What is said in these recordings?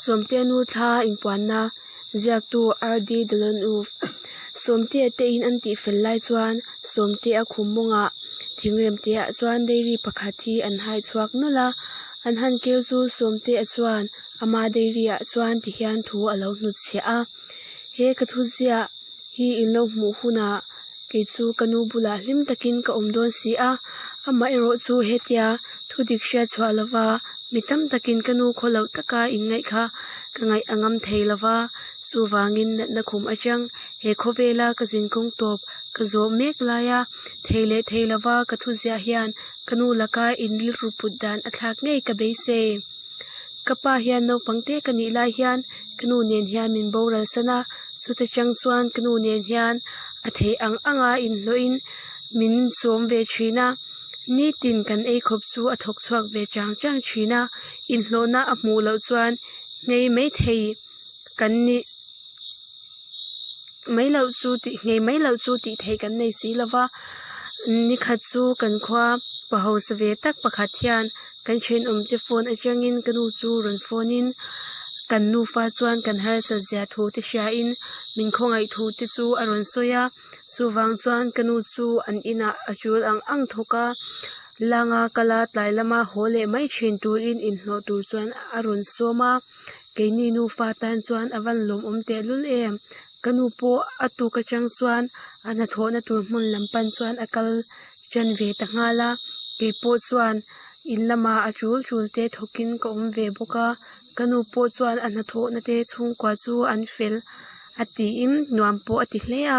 Sawmtea nu thla inpuanna ziaktu RD Deloneuve Sawmtea te in an tih fel lai chuan Sawmtea khum mawngah thingrem te ah chuan dairy pakhat hi an hai chhuak nawlh a an han keu chu Sawmtea chuan ama dairy ah chuan ti hian thu a lo hnutchhiah a he ka thu ziah hi in lo hmuh hunah kei chu ka nu bulah hlim takin ka awm dawn si a amaherawh chu hetia thu dik hriat chhuah lova mi tam takin ka nu khaw loh taka in ngaih kha ka ngaih a ngam thei lova chuvangin natna khum atang he khawvela ka zinkawng tawp ka zawh mek laia thei leh thei lova ka thu ziah hian ka nu laka in rilru put dan a thlak ngei ka beisei. Ka pa hian naupang te ka nih lai hian ka nu nen hian min boral san a, chuta chang chuan ka nu nen hian a theih ang anga inhlawhin min chawm ve thin a, nitin kan ei khawp chu a thawk chhuak ve chang chang thin a, inhlawhna a hmuh loh chuan nghei mai thei kan nih mai loh chu tih nghei mai loh chu tih theih kan nei si lova, nikhat chu kan khua pa hausa ve tak pakhat hian kan thenawmte phone atangin ka nu chu rawn phone in kan nufa chuan kan harsat zia thu te hriain min khawngaih thu te chu a rawn sawi a, chuvang chuan ka nu chu an inah a tul ang ang thawk a, langa kala tlai lama haw leh mai thin turin inhlawh tur chuan a rawn sawm a. Keini nufa tan chuan a van lawmawm tehlul em? Ka nu pawh a tuk atang chuan a hnathawhna tur hmun lam pan chuan a kal ṭan ve ta nghal a, keipawh chuan in lamah a tul tul te thawkin ka awm ve bawk a, ka nu pawh chuan a hnathawhna te chhungkua chu an fel a tiin nuam pawh a ti hle a,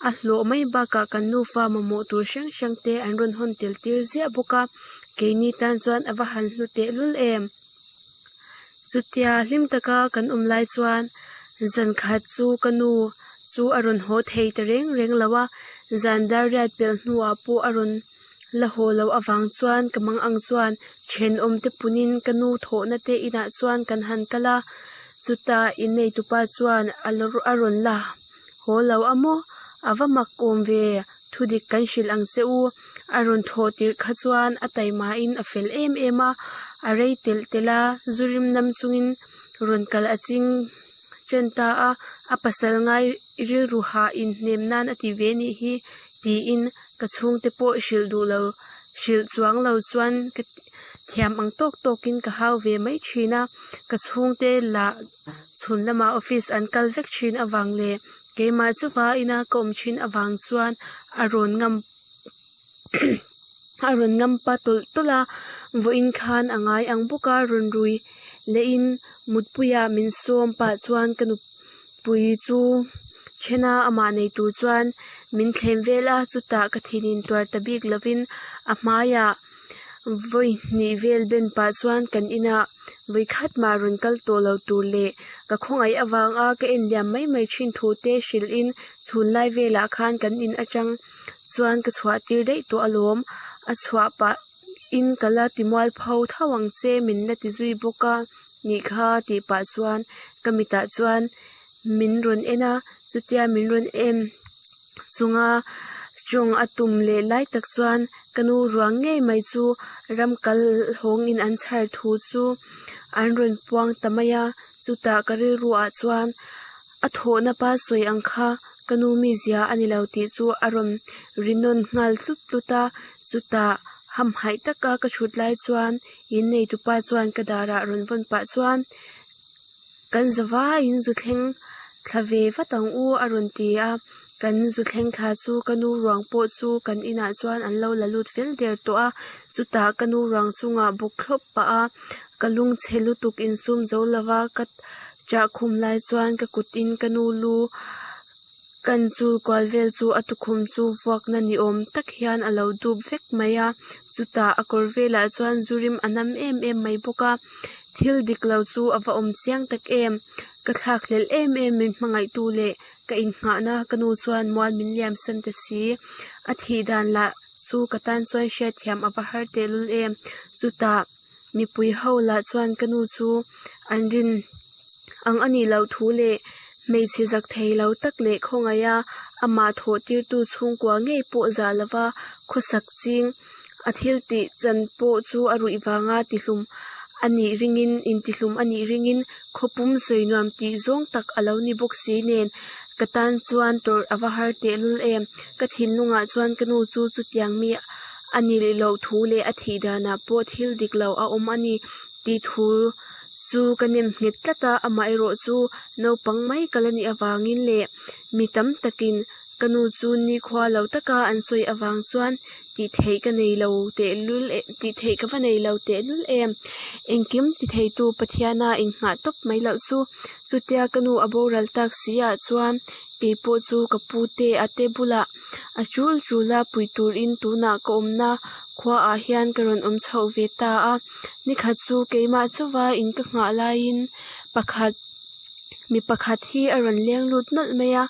a hlawh mai bakah kan nufa mamawh tur hrang hrang te an rawn hawn tel tir ziah bawk a, keini tan chuan a va han hlu tehlul em? Chutia hlim taka kan awm lai chuan zan khat chu ka nu chu a rawn haw thei ta reng reng lo a, zan dar riat pelh hnuah pawh a rawn la haw loh avang chuan ka mang ang chuan thenawm te punin ka nu thawhna te inah chuan kan han kal a, chutah inneitupa chuan a rawn la haw lo a maw? A va mak awm ve, thudik kan hrilh ang che u. A rawn thawh tirh kha chuan a taimain a fel em em a, a rei telh telh a, zu rim nam chungin rawn kal a ching chen ta a, a pasal ngai rilru hah inhnem nan a ti ve nih hi tiin ka chhungte pawh hrilh duh lo hrilh chuang lo chuan ka thiam ang tawk tawkin ka hau ve mai thin a, ka chhungte lah Chhun lamah office an kal vek thin avang leh keimah chauha ina ka awm thin avang chuan a rawn ngam a rawn ngam pa tawlh tawlh a, vawiin khan a ngai ang bawk a rawn rui lehin mutpuiah min sawm pah chuan ka nupui chu then a amah nei tur chuan min thlem vel a chutah ka thinin tuar ta bik lovin a hmaiah vawi hnih vel ben pah chuan kan inah Vawi khat mah rawn kal tawh lo tur leh ka khawngaih avanga ka en liam mai mai thin thu te hrilh in chhun lai velah khan kan in atang chuan ka chhuah tir daih tawh alawm. A chhuah pah in ka la ti mual pho tho ang che min la ti zui bawk a nih kha tih pah chuan ka mitah chuan min rawn en a, chutia min rawn en chunga tawng a tum leh lai tak chuan ka nu ruang ngei mai chu ram kal hawngin an chhar thu chu an rawn puang ta mai a, chutah ka rilru ah chuan a thawhna pa sawi ang kha ka nu mizia a ni lo tih chu a rawn ri nawn nghal tlut tlut a, chutah hamhaih taka ka thut lai chuan in neitupa chuan ka darah rawn vawn pah chuan. Kan zavaiin zu thleng thla ve vat ang u a rawn ti a, kan zu thleng thla chu ka nu ruang pawh chu kan inah chuan an lo la lut fel der tawh a, chutah ka nu ruang chungah bawk thlawp pah a, ka lungchhe lutuk insum zo lova ka chah khum lai chuan ka kutin ka nu lu Kan chul kual vel chu a tukhum chu vuakna ni awm tak hian a lo dup vek mai a, chutah a kawr velah chuan zu rim a nam em em mai bawk a, thil dik lo chu a va awm chiang tak em, ka thlak hlelh em em min hmangaihtu leh ka innghahna ka nu chuan mual min liam san ta si, a thih dan lah chu ka tan chuan hriatthiam a va har tehlul em, chutah mipui ho lah chuan ka nu chu an rin. Ang a nih loh thu leh hmeichhe zak thei lo tak leh khawngaih a, amah thawh tirtu chhungkua ngei pawh zah lova khawsak ching a thil tih chan pawh chu a ruih vanga tihlum A nih ringin, intihlum a nih ringin khawpum sawi nuam tih zawng tak a lo ni bawk si nen, ka tan chuan tawrh a va har tehlul em. Ka thinlungah chuan ka nu chu chutiang mi a ni loh thu leh a thih danah pawh thil dik lo a awm a ni tih thu chu ka nem nghet tlat a, amaherawh chu naupang mai ka la nih avangin leh mi tam takin Ka nu chu nikhua lo taka an sawi avang chuan tih theih ka nei lo tehlul em tih theih ka va nei lo tehlul em. Engkim ti theitu Pathiana inghah tawp mai loh chu. Chutia ka nu a boral tak si ah chuan keipawh chu ka pu te a te bulah a tul tul a pui turin tunah ka awmna khua ah hian ka rawn awm chhoh ve ta a. Nikhat chu keimah chauha in ka nghah laiin pakhat. Mi pakhat hi a rawn leng lut nawlh mai a,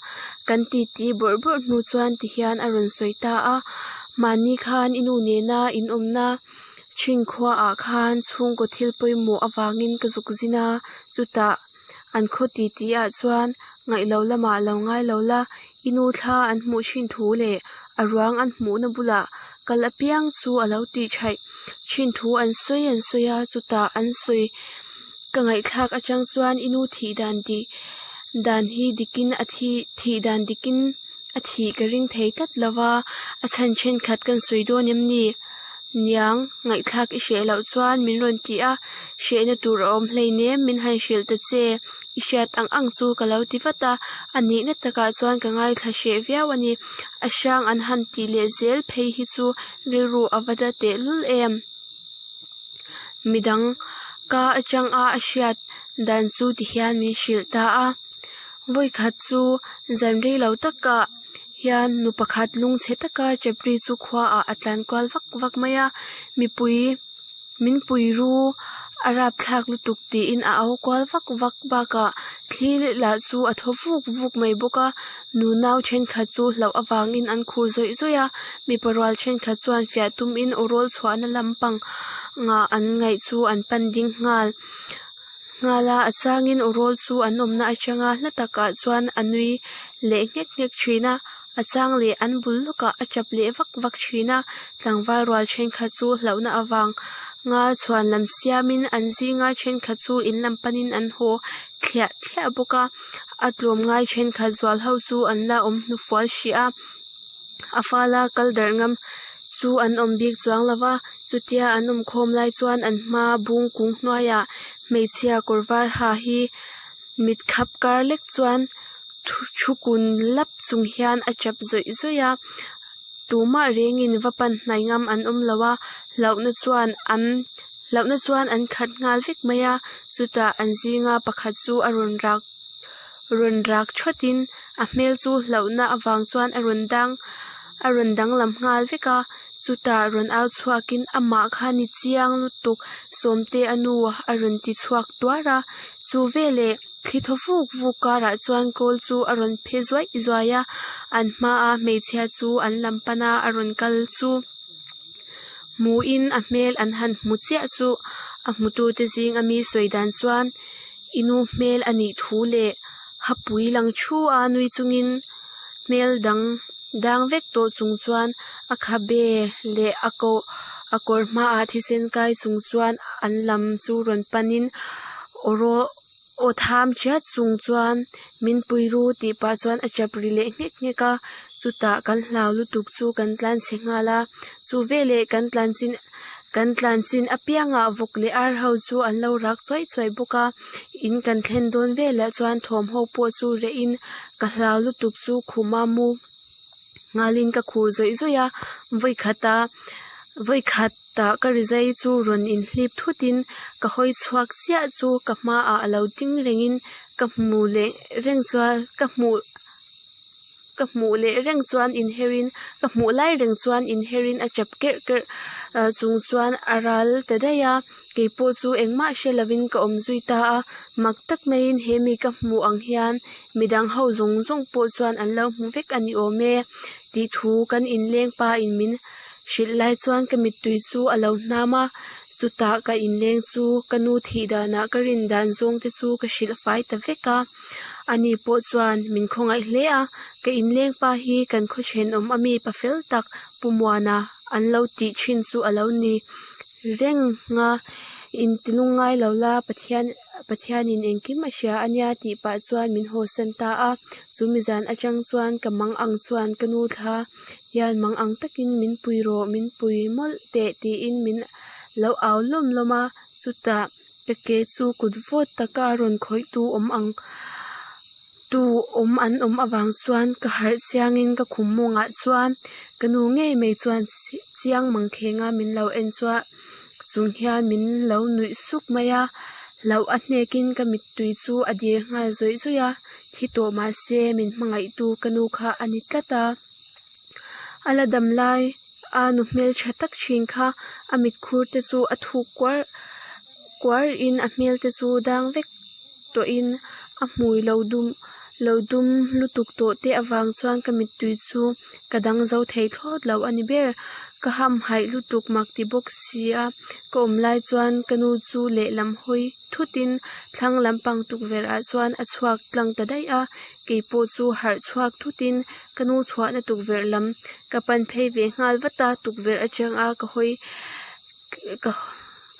kan titi bawrh bawrh hnu chuan ti hian a rawn sawi ta a, mahni khan i nu nena in awmna thin khuaah khan chhungkaw thil pawimawh avangin ka zuk zin a, chutah an khaw titi ah chuan ngaihlo lamah lo ngai lo la, i nu thla an hmuh thin thu leh a ruang an hmuhna bulah kal apiang chu a lo tih thaih thin thu an sawi an sawi a, chutah an sawi. Ka ngaihthlak atang chuan i nu thih dan tih dan hi dikin a thi thih dan dikin a thih ka ring thei tlat lo va, a chhan thenkhat kan sawi dawn em ni? Niang, ngaihthlak i hreh loh chuan min rawn ti a, hrehna tur a awm hleinem min han hrilh ta che, i hriat ang ang chu ka lo ti vat a, a nihna takah chuan ka ngaithla hreh viau a ni. A hrang an han tih leh zel phei hi chu rilru a va da tehlul em? Midang ka atanga a hriat dan chu ti hian min hrilh ta a, vawikhat chu zan rei lo takah hian nu pakhat lungchhe taka chapri chu khuaah a tlan kual vak vak mai a, mipui min pui ru a rapthlak lutuk tiin a au kual vak vak bakah thli lah chu a thaw vuk vuk mai bawk a, nu nau thenkhat chu hlauh avangin an khur zawih zawih a, mipa rual thenkhat chuan fiah tumin aw rawl chhuahna lampang ah an ngaih chu an pan ding nghal nghal a, a changin aw rawl chu an awmna atanga hla takah chuan a nui leh nghek nghek thin a, a chang leh an bul lawkah a tap leh vak vak thin a, tlangval rual thenkhat chu hlauhna avang nga chhuan lam siamin an zinga thenkhat chu in lam panin an haw thliah thliah bawk a, a tlawmngai thenkhat zual ho chu an la awm hnufual hrih a, a fala kal darh ngam chu an awm bik chuang lo va, chutia an awm khawm lai chuan an hma bung kung hnuaiah hmeichhia kawr var ha hi mit khap kar lek chuan thu kun lap chung hian a tap zawih zawih a, tumah rengin va pan hnai ngam an awm lo a, hlauhna chuan an hlauhna chuan an khat nghal vek mai a, chutah an zinga pakhat chu a rawn rak rawn rak thawtin a hmel chu hlauhna avang chuan a rawn dang a rawn danglam nghal vek a, chutah rawn au chhuakin amah kha ni chiang lutuk Sawmte a nu a rawn ti chhuak tuar a, chu veleh thli thaw vuk vuk karah chuan kawl chu a rawn phe zuaih zuai a, an hmaa hmeichhia chu an lam pan a a rawn kal chu. Hmuhin a hmel an han hmu chiah chu a hmutute zing ami sawi dan chuan i nu hmel a nih thu leh hapui lang thu a nui chungin hmel dang dang vek tawh chung chuan a khabe leh a koh a kawr hmaah thisen kai chung chuan an lam chu rawn panin aw rawl aw tham chiat chung chuan min pui ru tih pah chuan a chap ri leh nghek nghek a chutah kan hlau lutuk chu kan tlan chhe nghal a chu veleh kan tlan chin kan tlan chin apiangah vawk leh ar ho chu an lo rak chuai chuai bawk a in kan thlen dawn velah chuan thawmhaw pawh chu reh in ka hlau lutuk chu khuma mu nghalin ka khur zawih zawih a vawikhat a vawikhatah ka rizai chu rawn inhlip thutin ka hawi chhuak chiah chu ka hmaah a lo ding rengin ka hmu leh reng chuan ka hmuh ka hmuh leh reng chuan inherin ka hmuh lai reng chuan inherin a chap kerh kerh ah chung chuan a ral ta daih a keipawh chu engmah hre lovin ka awm zui ta a mak tak maiin he mi ka hmuh ang hian midang ho zawng zawng pawh chuan an lo hmu vek a ni awm e tih thu kan inleng pa in min hrilh lai chuan ka mittui chu a lo hnam a chutah ka inleng chu ka nu thih danah ka rin dan zawng te chu ka hrilh fai ta vek a ani pawh chuan min khawngaih hle a ka inleng pa hi kan khaw thenawm ami pa fel tak Pu Muana an lo tih thin chu a lo ni reng a. Inti lungngai lo la, Pathian Pathianin engkim a hria ania tih pah chuan min hawsan ta a. Chu mizan atang chuan ka mang ang chuan ka nu thla hian mang ang takin min pui rawh, min pui mawlh teh tiin min lo au lawm lawm a. Chutah ka ke chu kut vawt taka rawn khawih tu awm ang tu awm an awm avang chuan ka harh chiangin ka khum mawngah chuan ka nu ngei mai chuan chiang mang khenga min lo en chuan chung hian min lo nuih suk mai a, hlauh a hnekin ka mittui chu a dir nghal zawih zawih a, thi tawh mahse min hmangaihtu ka nu kha a ni tlat a, a la dam lai a nu hmeltha tak thin kha a mitkhur te chu a thuk kuar kuar in a hmel te chu dang vek tawh in a hmui lo dum lo dum lutuk tawh te avang chuan ka mittui chu ka dang zo thei thlawt lo a ni ber. Ka hamhaih lutuk mak ti bawk si a, ka awm lai chuan ka nu chu lehlam hawi thut in thlang lampang tukverh ah chuan a chhuak tlang ta daih a, keipawh chu harh chhuak thut in ka nu chhuahna tukverh lam ka pan phei ve nghal vat a, tukverh atang a ka hawi ka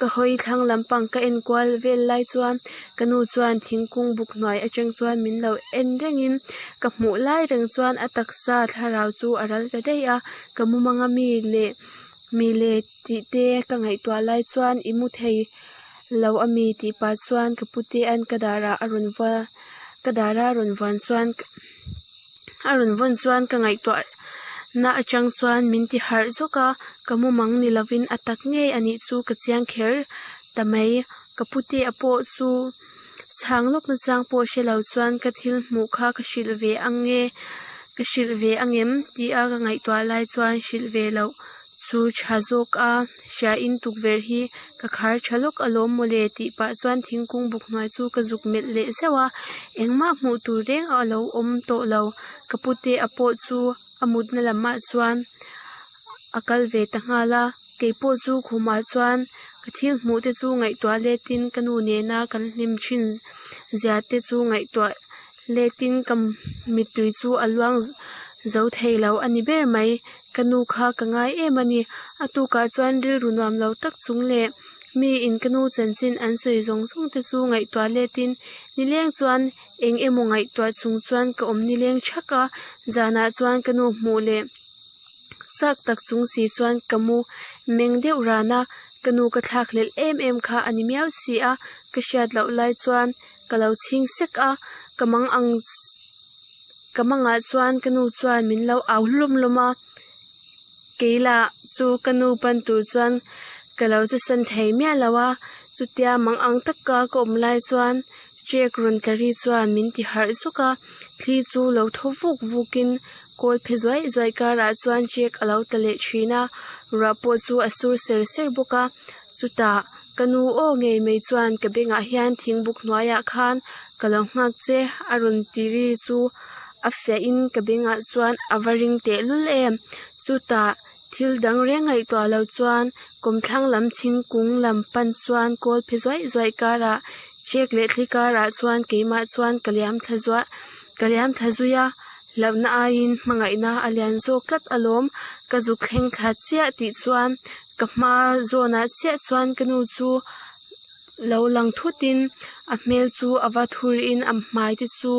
ka hawi thlang lampang ka en kual vel lai chuan ka nu chuan thingkung buk hnuai atang chuan min lo en rengin ka hmuh lai reng chuan a taksa thlarau chu a ral ta daih a ka mumanga mi leh mi le tih te ka ngaihtuah lai chuan i mu thei lo a mi tih pah chuan ka pute an ka darah a rawn va ka dara a rawn vuan chuan A rawn vawn chuan ka ngaihtuah na atang chuan min ti harh zawk a, ka mumang ni lovin a tak ngei a nih chu ka chiang kher ta mai. Ka putea pawh chu chhang lawk na chang pawh hre lo chuan ka thil hmuh kha ka hrilh ve ang nge, ka hrilh ve angem tih a ka ngaihtuah lai chuan hrilh ve loh chu tha zawk a hriain tukverh hi ka khar tha lawk alawm mawle tih pah chuan thingkung buk hnuai chu ka zuk melh leh zeuh a engmah hmuh tur reng a lo awm tawh lo ka pute a pawh chu a mutna lamah chuan a kal ve ta nghal a keipawh chu khumah chuan ka thil hmuh te chu ngaihtuah letin ka nu nena kan hlim thin zia te chu ngaihtuah Letin ka mittui chu a luang zo thei lo a ni ber mai. Ka nu kha ka ngai em a ni. A tukah chuan rilru nuam lo tak chung leh mi in ka nu chanchin an sawi zawng zawng te chu ngaihtuah letin nileng chuan eng emaw ngaihtuah chung chuan ka awm nileng thak a. Zanah chuan ka nu hmuh leh chak tak chung si chuan ka mu meng deuh ran a. Ka nu ka thlak hlelh em em kha a ni miau si a, ka hriat loh lai chuan Ka lo chhing sek a, ka mang ang ka mangah chuan ka nu chuan min lo au hlawm hlawm a, keilah chu ka nu pan tur chuan ka lo che san thei miah lo a, chutia mang ang taka ka awm lai chuan check rawn tla ri chuan min ti harh zuk a, thli chu lo thaw vuk vuk in kawl phe zuaih zuaih karah chuan check a lo tla leh thin a, ruah pawh chu a sur ser ser bawk a, chutah. Ka nu aw ngei mai chuan ka bengah hian thingbuk hnuaiah khan ka lo nghak che a rawn ti ri chu a fiahin ka bengah chuan a va ring tehlul em. Chutah thil dang reng ngaihtuah lo chuan kawmthlang lam thingkung lam pan chuan kawl phe zuaih zuaih karah chek leh thli karah chuan keimah chuan ka liam thla zuah ka liam thla zui a, hlauhna aiin hmangaihna a lian zawk tlat alawm ka zuk thleng thla chiah tih chuan Ka hma zawnah chiah chuan ka nu chu lo lang thutin a hmel chu a va thurin a hmai te chu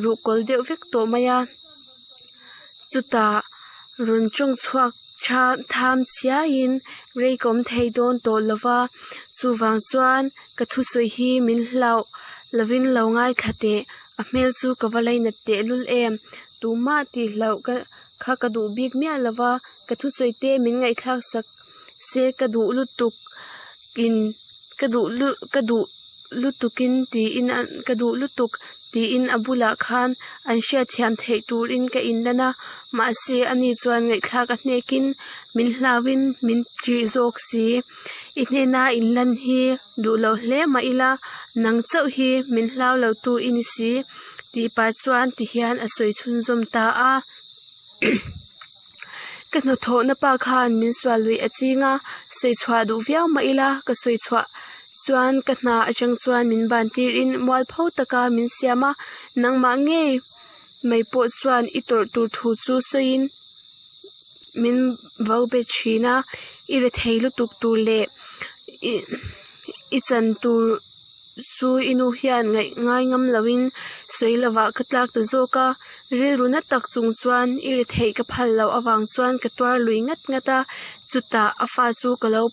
ruh kawlh deuh vek tawh mai a chutah rawn tawng chhuak tha tham chiaiin rei ka awm thei dawn tawh lo va chuvang chuan ka thusawi hi min hlauh lovin lo ngaithla teh a hmel chu ka va lainat tehlul em tumah tih hlauh ka kha ka duh bik miah lo va. Ka thusawi te min ngaihthlak sak se ka duh lutuk in ka duh lu ka duh lutuk in tiin an ka duh lutuk tiin a bulah khan an hriatthiam theih turin ka inlan a mahse ani chuan ngaihthlak a hnek in min hlau in min ṭih zawk si i hnena inlan hi duh loh hle mah ila nang chauh hi min hlau lo tu i ni si tih pah chuan tihian a sawi chhunzawm ta a. Ka hnathawhna pa khan min sual luih a ching a, sawi chhuah duh viau mah ila ka sawi chhuah chuan ka hna atang chuan min ban tirin mualpho taka min siam a, nangmah ngei mai pawh chuan i tawrh tur thu chu sawiin min vo be thin a, i rethei lutuk tur leh ih. I chan tur chu i nu hian ngaih ngai ngam loin sawi lovah ka tlak ta zawk a. Rilru na tak chung chuan i retheih ka phal loh avang chuan ka tuar lui ngat ngat a. Chutah a fa chu ka lo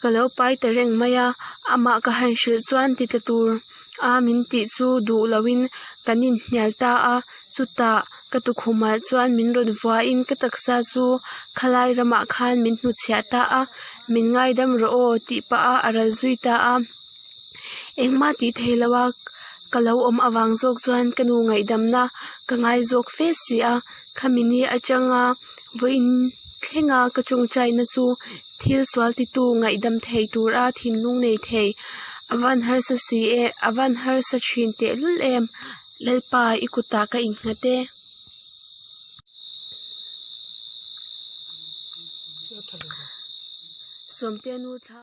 ka lo pai ta reng mai a. Amah ka han hrilh chuan ti tla tur a min tih chu duh loin kan inhnial ta a. Chutah ka tukhumah chuan min rawn vuain ka taksa chu khalai ramah khan min hnutchhiah ta a. Min ngaidam rawh aw tih pah a a ral zui ta a. Engmah tih theih loh a ka lo awm avang zawk chuan ka nu ngaihdamna ka ngai zawk fe si a. Khami ni atanga vawiin thlenga ka tawngtaina chu thil sual titu ngaihdam thei tura thinlung nei thei a van harsa si e, a van harsa thin tehlul em? Lalpa i kutah ka innghat e. Sawmte nu thla.